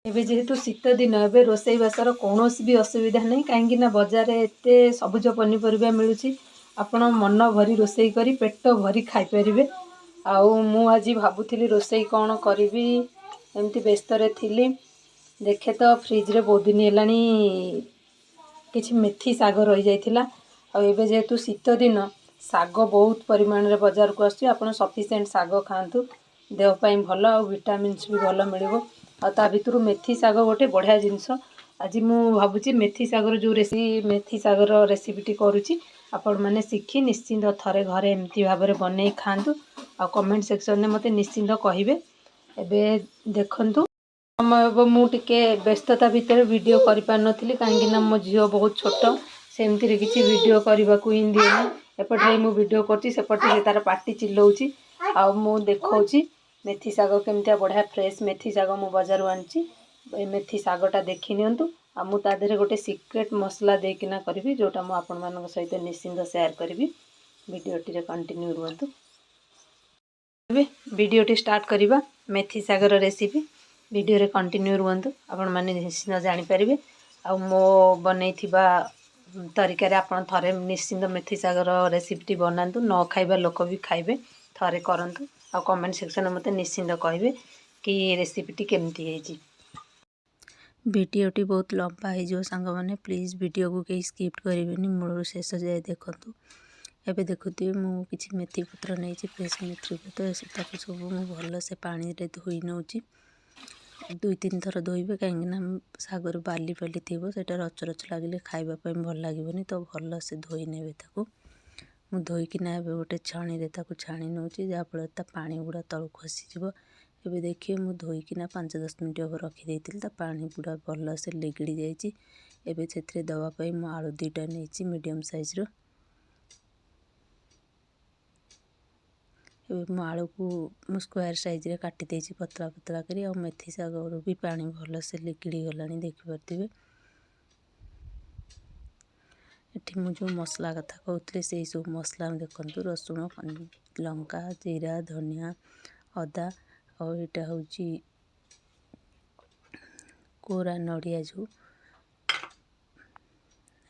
ଏବେ ଯେହେତୁ ଶୀତ ଦିନ, ଏବେ ରୋଷେଇବାସର କୌଣସି ବି ଅସୁବିଧା ନାହିଁ, କାହିଁକିନା ବଜାରରେ ଏତେ ସବୁଜ ପନିପରିବା ମିଳୁଛି। ଆପଣ ମନ ଭରି ରୋଷେଇ କରି ପେଟ ଭରି ଖାଇପାରିବେ। ଆଉ ମୁଁ ଆଜି ଭାବୁଥିଲି ରୋଷେଇ କ'ଣ କରିବି, ଏମିତି ବ୍ୟସ୍ତରେ ଥିଲି। ଦେଖେ ତ ଫ୍ରିଜ୍ରେ ବହୁତ ଦିନ ହେଲାଣି କିଛି ମେଥି ଶାଗ ରହିଯାଇଥିଲା। ଆଉ ଏବେ ଯେହେତୁ ଶୀତ ଦିନ, ଶାଗ ବହୁତ ପରିମାଣରେ ବଜାରକୁ ଆସୁଛି। ଆପଣ ସଫିସିଏଣ୍ଟ ଶାଗ ଖାଆନ୍ତୁ, ଦେହ ପାଇଁ ଭଲ ଆଉ ଭିଟାମିନ୍ସ ବି ଭଲ ମିଳିବ। ଆଉ ତା ଭିତରୁ ମେଥି ଶାଗ ଗୋଟେ ବଢ଼ିଆ ଜିନିଷ। ଆଜି ମୁଁ ଭାବୁଛି ମେଥି ଶାଗର ଯେଉଁ ମେଥି ଶାଗର ରେସିପିଟି କରୁଛି, ଆପଣମାନେ ଶିଖି ନିଶ୍ଚିନ୍ତ ଥରେ ଘରେ ଏମିତି ଭାବରେ ବନେଇ ଖାଆନ୍ତୁ ଆଉ କମେଣ୍ଟ ସେକ୍ସନରେ ମୋତେ ନିଶ୍ଚିନ୍ତ କହିବେ। ଏବେ ଦେଖନ୍ତୁ, ସମୟ ମୁଁ ଟିକେ ବ୍ୟସ୍ତତା ଭିତରେ ଭିଡ଼ିଓ କରିପାରିନଥିଲି, କାହିଁକିନା ମୋ ଝିଅ ବହୁତ ଛୋଟ, ସେମିତିରେ କିଛି ଭିଡ଼ିଓ କରିବାକୁ ହିଁ ଦିଏନି। ଏପଟରେ ମୁଁ ଭିଡ଼ିଓ କରୁଛି, ସେପଟେ ସେ ତା'ର ପାଟି ଚିଲଉଛି। ଆଉ ମୁଁ ଦେଖାଉଛି ମେଥି ଶାଗ କେମିତିଆ ବଢ଼ିଆ ଫ୍ରେଶ୍ ମେଥି ଶାଗ ମୁଁ ବଜାରରୁ ଆଣିଛି। ଏ ମେଥି ଶାଗଟା ଦେଖି ନିଅନ୍ତୁ। ଆଉ ମୁଁ ତା ଦେହରେ ଗୋଟେ ସିକ୍ରେଟ୍ ମସଲା ଦେଇକିନା କରିବି, ଯେଉଁଟା ମୁଁ ଆପଣମାନଙ୍କ ସହିତ ନିଶ୍ଚିନ୍ତ ସେୟାର କରିବି। ଭିଡ଼ିଓଟିରେ କଣ୍ଟିନ୍ୟୁ ରୁହନ୍ତୁ। ଏବେ ଭିଡ଼ିଓଟି ଷ୍ଟାର୍ଟ କରିବା ମେଥି ଶାଗର ରେସିପି। ଭିଡ଼ିଓରେ କଣ୍ଟିନ୍ୟୁ ରୁହନ୍ତୁ, ଆପଣମାନେ ନିଶ୍ଚିନ୍ତ ଜାଣିପାରିବେ। ଆଉ ମୋ ବନେଇଥିବା ତରିକାରେ ଆପଣ ଥରେ ନିଶ୍ଚିନ୍ତ ମେଥି ଶାଗର ରେସିପିଟି ବନାନ୍ତୁ। ନ ଖାଇବା ଲୋକ ବି ଖାଇବେ। ଥରେ କରନ୍ତୁ ଆଉ କମେଣ୍ଟ ସେକ୍ସନରେ ମୋତେ ନିଶ୍ଚିନ୍ତ କହିବେ କି ରେସିପିଟି କେମିତି ହେଇଛି। ଭିଡ଼ିଓଟି ବହୁତ ଲମ୍ବା ହେଇଯିବ ସାଙ୍ଗମାନେ, ପ୍ଲିଜ୍ ଭିଡ଼ିଓକୁ କେହି ସ୍କିପ୍ କରିବେନି, ମୂଳରୁ ଶେଷ ଯାଏ ଦେଖନ୍ତୁ। ଏବେ ଦେଖୁଥିବେ, ମୁଁ କିଛି ମେଥି ପତ୍ର ନେଇଛି, ଫ୍ରେଶ୍ ମେଥି ପତ୍ର। ତାକୁ ସବୁ ମୁଁ ଭଲସେ ପାଣିରେ ଧୋଇ ନେଉଛି। 2-3 ଥର ଧୋଇବେ, କାହିଁକିନା ଶାଗରୁ ବାଲି ଫାଲି ଥିବ, ସେଇଟା ରଚ ରଚ ଲାଗିଲେ ଖାଇବା ପାଇଁ ଭଲ ଲାଗିବନି। ତ ଭଲସେ ଧୋଇ ନେବେ ତାକୁ। ମୁଁ ଧୋଇକିନା ଏବେ ଗୋଟେ ଛାଣିରେ ତାକୁ ଛାଣି ନେଉଛି, ଯାହାଫଳରେ ତା ପାଣି ଗୁଡ଼ା ତଳକୁ ଖସିଯିବ। ଏବେ ଦେଖିବେ, ମୁଁ ଧୋଇକିନା 5-10 ମିନିଟ୍ ହେବ ରଖିଦେଇଥିଲି, ତା ପାଣି ଗୁଡ଼ା ଭଲସେ ଲିଗିଡ଼ି ଯାଇଛି। ଏବେ ସେଥିରେ ଦେବା ପାଇଁ ମୁଁ ଆଳୁ 2ଟା ନେଇଛି ମିଡ଼ିୟମ୍ ସାଇଜ୍ର। ଏବେ ମୁଁ ଆଳୁକୁ ମୁଁ ସ୍କୋୟାର ସାଇଜ୍ରେ କାଟି ଦେଇଛି ପତଳା ପତଳା କରି। ଆଉ ମେଥି ଶାଗରୁ ବି ପାଣି ଭଲସେ ଲିଗିଡ଼ି ଗଲାଣି, ଦେଖିପାରୁଥିବେ। ଏଠି ମୁଁ ଯେଉଁ ମସଲା କଥା କହୁଥିଲି, ସେଇ ସବୁ ମସଲା ଦେଖନ୍ତୁ: ରସୁଣ, ଲଙ୍କା, ଜିରା, ଧନିଆ, ଅଦା, ଆଉ ଏଇଟା ହେଉଛି କୋରା ନଡ଼ିଆ। ଯେଉଁ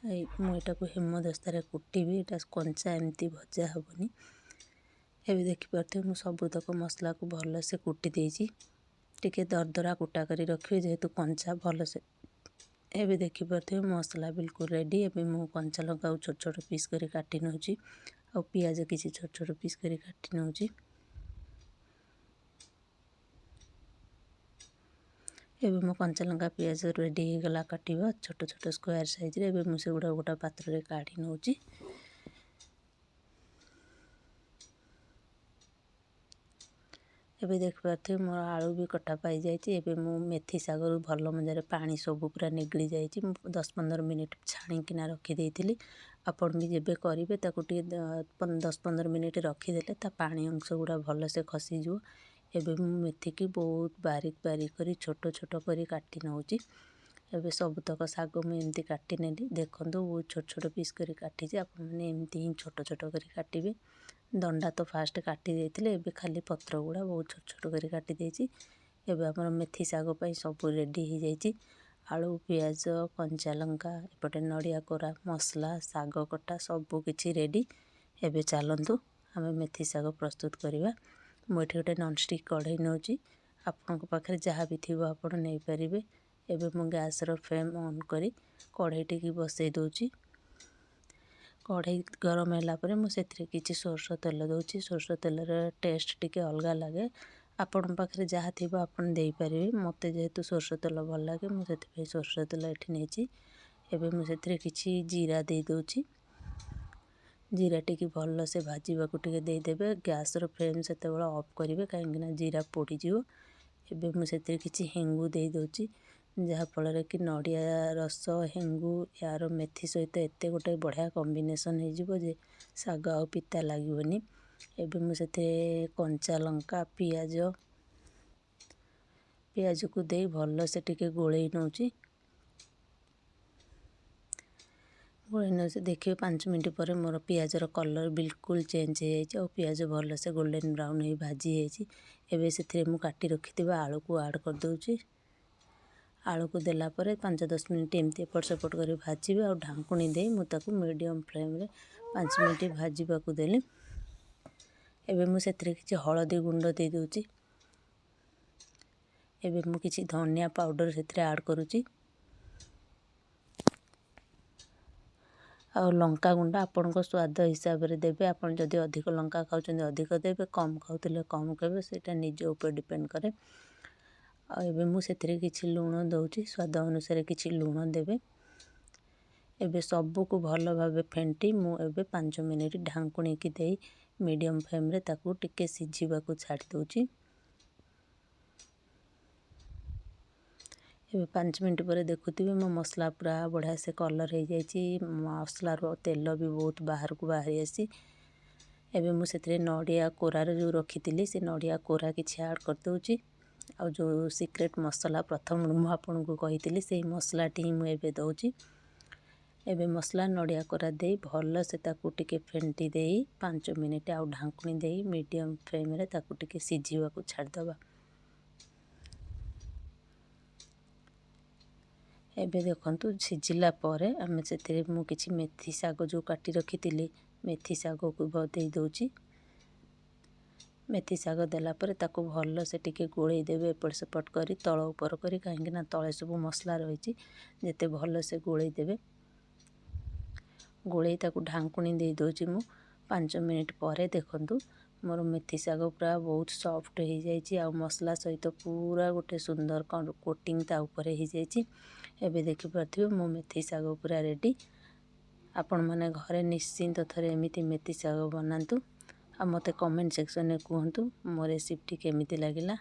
ଏଇ ମୁଁ ଏଇଟାକୁ ହେମଦସ୍ତାରେ କୁଟିବି, ଏଇଟା କଞ୍ଚା ଏମିତି ଭଜା ହେବନି। ଏବେ ଦେଖିପାରୁଥିବେ, ମୁଁ ସବୁତକ ମସଲାକୁ ଭଲସେ କୁଟି ଦେଇଛି। ଟିକେ ଦରଦରା କୁଟା କରି ରଖିବେ, ଯେହେତୁ କଞ୍ଚା ଭଲସେ। ଏବେ ଦେଖିପାରୁଥିବେ, ମସଲା ବିଲକୁଲ ରେଡ଼ି। ଏବେ ମୁଁ କଞ୍ଚା ଲଙ୍କାକୁ ଛୋଟ ଛୋଟ ପିସ୍ କରି କାଟି ନେଉଛି ଆଉ ପିଆଜ କିଛି ଛୋଟ ଛୋଟ ପିସ୍ କରି କାଟି ନେଉଛି। ଏବେ ମୋ କଞ୍ଚା ଲଙ୍କା, ପିଆଜ ରେଡ଼ି ହେଇଗଲା କାଟିବା ଛୋଟ ଛୋଟ ସ୍କୋୟାର ସାଇଜ୍ରେ। ଏବେ ମୁଁ ସେଗୁଡ଼ା ଗୋଟେ ପାତ୍ରରେ କାଢ଼ି ନେଉଛି। ଏବେ ଦେଖିପାରୁଥିବେ, ମୋର ଆଳୁ ବି କଟା ପାଇଯାଇଛି। ଏବେ ମୁଁ ମେଥି ଶାଗରୁ ଭଲ ମଜାରେ ପାଣି ସବୁ ପୁରା ନିଗିଡ଼ି ଯାଇଛି। ମୁଁ 10-15 ମିନିଟ୍ ଛାଣିକିନା ରଖିଦେଇଥିଲି। ଆପଣ ବି ଯେବେ କରିବେ, ତାକୁ ଟିକେ 10-15 ମିନିଟ୍ ରଖିଦେଲେ ତା ପାଣି ଅଂଶ ଗୁଡ଼ା ଭଲସେ ଖସିଯିବ। ଏବେ ମୁଁ ମେଥିକି ବହୁତ ବାରିକ ବାରିକ କରି, ଛୋଟ ଛୋଟ କରି କାଟି ନେଉଛି। ଏବେ ସବୁତକ ଶାଗ ମୁଁ ଏମିତି କାଟି ନେଲି। ଦେଖନ୍ତୁ, ବହୁତ ଛୋଟ ଛୋଟ ପିସ୍ କରି କାଟିଛି। ଆପଣମାନେ ଏମିତି ହିଁ ଛୋଟ ଛୋଟ କରି କାଟିବେ। ଦଣ୍ଡା ତ ଫାଷ୍ଟ କାଟି ଦେଇଥିଲେ, ଏବେ ଖାଲି ପତ୍ର ଗୁଡ଼ା ବହୁତ ଛୋଟ ଛୋଟ କରି କାଟି ଦେଇଛି। ଏବେ ଆମର ମେଥି ଶାଗ ପାଇଁ ସବୁ ରେଡ଼ି ହେଇଯାଇଛି: ଆଳୁ, ପିଆଜ, କଞ୍ଚା ଲଙ୍କା, ଏପଟେ ନଡ଼ିଆ କୋରା, ମସଲା, ଶାଗ କଟା, ସବୁ କିଛି ରେଡ଼ି। ଏବେ ଚାଲନ୍ତୁ ଆମେ ମେଥି ଶାଗ ପ୍ରସ୍ତୁତ କରିବା। ମୁଁ ଏଠି ଗୋଟେ ନନଷ୍ଟିକ୍ କଢ଼େଇ ନେଉଛି। ଆପଣଙ୍କ ପାଖରେ ଯାହା ବି ଥିବ ଆପଣ ନେଇପାରିବେ। ଏବେ ମୁଁ ଗ୍ୟାସ୍ର ଫ୍ଲେମ୍ ଅନ୍ କରି କଢ଼େଇଟିକି ବସେଇ ଦେଉଛି। କଢ଼େଇ ଗରମ ହେଲା ପରେ ମୁଁ ସେଥିରେ କିଛି ସୋରିଷ ତେଲ ଦେଉଛି। ସୋରିଷ ତେଲର ଟେଷ୍ଟ ଟିକେ ଅଲଗା ଲାଗେ। ଆପଣଙ୍କ ପାଖରେ ଯାହା ଥିବ ଆପଣ ଦେଇପାରିବେ। ମୋତେ ଯେହେତୁ ସୋରିଷ ତେଲ ଭଲ ଲାଗେ, ମୁଁ ସେଥିପାଇଁ ସୋରିଷ ତେଲ ଏଠି ନେଇଛି। ଏବେ ମୁଁ ସେଥିରେ କିଛି ଜିରା ଦେଇଦେଉଛି। ଜିରା ଟିକେ ଭଲସେ ଭାଜିବାକୁ ଟିକେ ଦେଇଦେବେ। ଗ୍ୟାସ୍ର ଫ୍ଲେମ୍ ସେତେବେଳେ ଅଫ୍ କରିବେ, କାହିଁକିନା ଜିରା ପୋଡ଼ିଯିବ। ଏବେ ମୁଁ ସେଥିରେ କିଛି ହେଙ୍ଗୁ ଦେଇଦେଉଛି, ଯାହାଫଳରେ କି ନଡ଼ିଆ ରସ, ହେଙ୍ଗୁ, ୟାର ମେଥି ସହିତ ଏତେ ଗୋଟେ ବଢ଼ିଆ କମ୍ବିନେସନ୍ ହେଇଯିବ ଯେ ଶାଗ ଆଉ ପିତା ଲାଗିବନି। ଏବେ ମୁଁ ସେଥିରେ କଞ୍ଚା ଲଙ୍କା, ପିଆଜକୁ ଦେଇ ଭଲସେ ଟିକେ ଗୋଳେଇ ନେଉଛି। ଗୋଳେଇ ନେଉଛି, ଦେଖିବେ, 5 ମିନିଟ୍ ପରେ ମୋର ପିଆଜର କଲର୍ ବିଲକୁଲ ଚେଞ୍ଜ ହେଇଯାଇଛି ଆଉ ପିଆଜ ଭଲସେ ଗୋଲ୍ଡେନ୍ ବ୍ରାଉନ୍ ହେଇ ଭାଜି ହେଇଛି। ଏବେ ସେଥିରେ ମୁଁ କାଟି ରଖିଥିବା ଆଳୁକୁ ଆଡ଼୍ କରିଦେଉଛି। ଆଳୁକୁ ଦେଲା ପରେ 5-10 ମିନିଟ୍ ଏମିତି ଏପଟ ସେପଟ କରି ଭାଜିବେ। ଆଉ ଢାଙ୍କୁଣୀ ଦେଇ ମୁଁ ତାକୁ ମିଡ଼ିୟମ୍ ଫ୍ଲେମ୍ରେ 5 ମିନିଟ୍ ଭାଜିବାକୁ ଦେଲି। ଏବେ ମୁଁ ସେଥିରେ କିଛି ହଳଦୀ ଗୁଣ୍ଡ ଦେଇଦେଉଛି। ଏବେ ମୁଁ କିଛି ଧନିଆ ପାଉଡ଼ର ସେଥିରେ ଆଡ଼୍ କରୁଛି। ଆଉ ଲଙ୍କା ଗୁଣ୍ଡ ଆପଣଙ୍କ ସ୍ୱାଦ ହିସାବରେ ଦେବେ। ଆପଣ ଯଦି ଅଧିକ ଲଙ୍କା ଖାଉଛନ୍ତି ଅଧିକ ଦେବେ, କମ୍ ଖାଉଥିଲେ କମ୍ ଖାଇବେ, ସେଇଟା ନିଜ ଉପରେ ଡିପେଣ୍ଡ କରେ। ଆଉ ଏବେ ମୁଁ ସେଥିରେ କିଛି ଲୁଣ ଦେଉଛି, ସ୍ୱାଦ ଅନୁସାରେ କିଛି ଲୁଣ ଦେବେ। ଏବେ ସବୁକୁ ଭଲ ଭାବେ ଫେଣ୍ଟି ମୁଁ ଏବେ 5 ମିନିଟ୍ ଢାଙ୍କୁଣୀକି ଦେଇ ମିଡ଼ିୟମ୍ ଫ୍ଲେମ୍ରେ ତାକୁ ଟିକେ ସିଝିବାକୁ ଛାଡ଼ି ଦେଉଛି। ଏବେ 5 ମିନିଟ୍ ପରେ ଦେଖୁଥିବେ ମୋ ମସଲା ପୁରା ବଢ଼ିଆ ସେ କଲର୍ ହେଇଯାଇଛି। ମସଲାରୁ ତେଲ ବି ବହୁତ ବାହାରକୁ ବାହାରି ଆସିଛି। ଏବେ ମୁଁ ସେଥିରେ ନଡ଼ିଆ କୋରାର ଯେଉଁ ରଖିଥିଲି ସେ ନଡ଼ିଆ କୋରା କିଛି ଆଡ଼୍ କରିଦେଉଛି। ଆଉ ଯେଉଁ ସିକ୍ରେଟ୍ ମସଲା ପ୍ରଥମରୁ ମୁଁ ଆପଣଙ୍କୁ କହିଥିଲି ସେଇ ମସଲାଟି ହିଁ ମୁଁ ଏବେ ଦେଉଛି। ଏବେ ମସଲା ନଡ଼ିଆ କୋରା ଦେଇ ଭଲସେ ତାକୁ ଟିକେ ଫେଣ୍ଟି ଦେଇ 5 ମିନିଟ୍ ଆଉ ଢାଙ୍କୁଣୀ ଦେଇ ମିଡ଼ିୟମ୍ ଫ୍ଲେମ୍ରେ ତାକୁ ଟିକେ ସିଝିବାକୁ ଛାଡ଼ିଦେବା। ଏବେ ଦେଖନ୍ତୁ ସିଝିଲା ପରେ ଆମେ ସେଥିରେ ମୁଁ କିଛି ମେଥି ଶାଗ ଯେଉଁ କାଟି ରଖିଥିଲି ମେଥି ଶାଗକୁ ଦେଇ ଦେଉଛି। ମେଥି ଶାଗ ଦେଲା ପରେ ତାକୁ ଭଲସେ ଟିକେ ଗୋଳେଇ ଦେବେ ଏପଟ ସେପଟ କରି, ତଳ ଉପର କରି, କାହିଁକିନା ତଳେ ସବୁ ମସଲା ରହିଛି। ଯେତେ ଭଲସେ ଗୋଳେଇ ଦେବେ, ଗୋଳେଇ ତାକୁ ଢାଙ୍କୁଣୀ ଦେଇଦେଉଛି ମୁଁ। 5 ମିନିଟ୍ ପରେ ଦେଖନ୍ତୁ ମୋର ମେଥି ଶାଗ ପୁରା ବହୁତ ସଫ୍ଟ ହେଇଯାଇଛି ଆଉ ମସଲା ସହିତ ପୁରା ଗୋଟେ ସୁନ୍ଦର କୋଟିଂ ତା ଉପରେ ହେଇଯାଇଛି। ଏବେ ଦେଖିପାରୁଥିବେ ମୋ ମେଥି ଶାଗ ପୁରା ରେଡ଼ି। ଆପଣମାନେ ଘରେ ନିଶ୍ଚିନ୍ତ ଥରେ ଏମିତି ମେଥି ଶାଗ ବନାନ୍ତୁ ଆଉ ମୋତେ କମେଣ୍ଟ ସେକ୍ସନରେ କୁହନ୍ତୁ ମୋ ରେସିପିଟି କେମିତି ଲାଗିଲା।